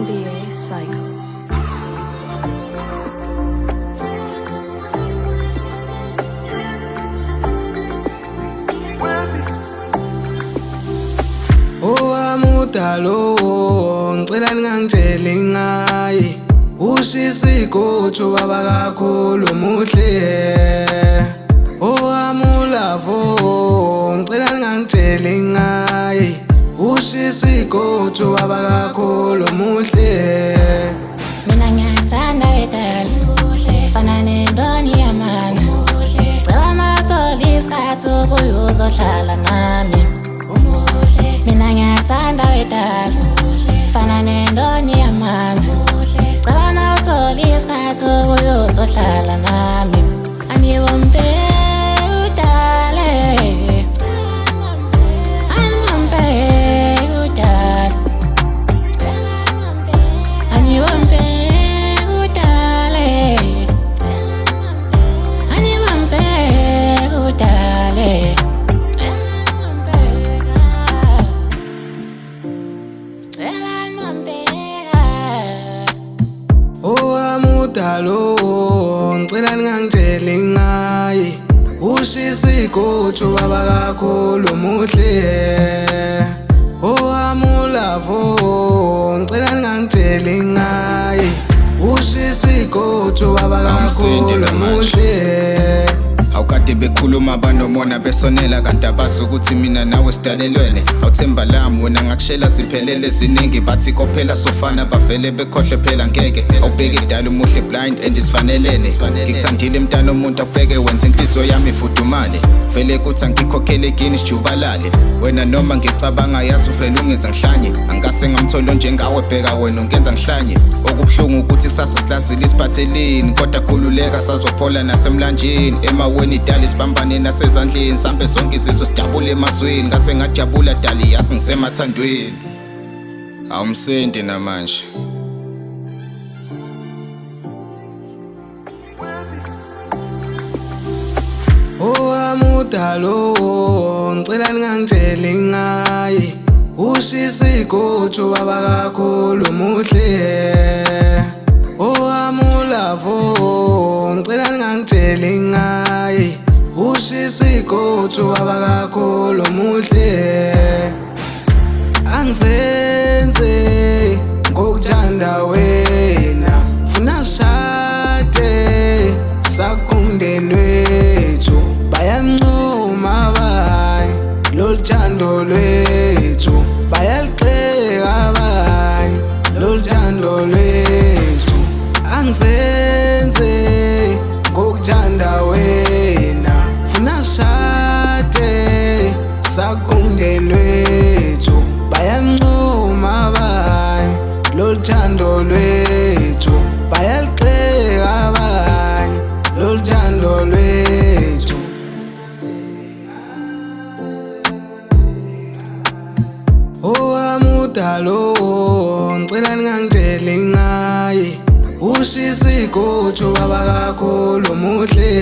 NBA Cycle. Owamudalo ngicela ningangitsheli ngaye, ushisa igotho baba kakhulu muhle. Owamulavo ngicela ningangitsheli ngaye, ushisa igotho baba kakhulu muhle. Mina ngiyakuthanda wedala, fana nendoni yamanzi. Cela mawuthola isikhathi ubuye uzohlala nami. Mina ngiyakuthanda wedala, fana nendoni yamanzi. Cela mawuthola isikhathi ubuye uzohlala nami. Angibombheki udale, angibombheki udale, angibombheki udale, angibombheki udale. Owamudalo ngicela ningangitsheli ngaye, ushisa igotho baba kakhulu muhle. Owamulavo ngicela ningangitsheli ngaye, ushisa igotho baba Awumsindi kakhulu namanje. muhle. Awukade bekhuluma banomona besonela, kanti abazi ukuthi mina nawe sidalelwene. Awuthemba lami wena ngakushela ziphelele ziningi, bathi kophela sofana bavele bekhohle phela ngeke. Awubheke dala umuhle blind and isifanelene, ngikuthandile mntana omuntu awubheke wenza inhliziyo yami ifudumale. Vele kuthi angikhokhele kini sijubalale wena, noma ngicabanga yazi uvele ungenza ngihlanye. Angase ngamtholo njengawe, bheka wena ungenza ngihlanye. Okubuhlungu ukuthi kusasa silazile isiphathelini, kodwa khululeka sazophola nasemlanjeni. Emaweni dali sibambane nasezandleni, sambe sonke izizwe sijabule emazweni. Ngase ngajabula dali yazi ngisemathandweni. Awumsendi namanje. Owamudalo ngicela ningangitsheli ngaye, ushisa igotho baba kakhulu muhle. Owamulavo ngicela ningangitsheli ngaye, ushisa igotho baba kakhulu muhle. Angizenze ngokuthanda wena, funa shade sakumndeni wethu, bayancoma abanye lolu thando lwethu, bayaligxeka abanye lolu thando lwethu. Angizenze ngokuthanda wena, funa shade sakumndeni wethu, bayancoma abanye lolu thando lwethu, bayaligxeka abanye lolu thando lwethu. Owamudalo ngicela ningangitsheli ngaye, ushisa igotho baba kakhulu muhle.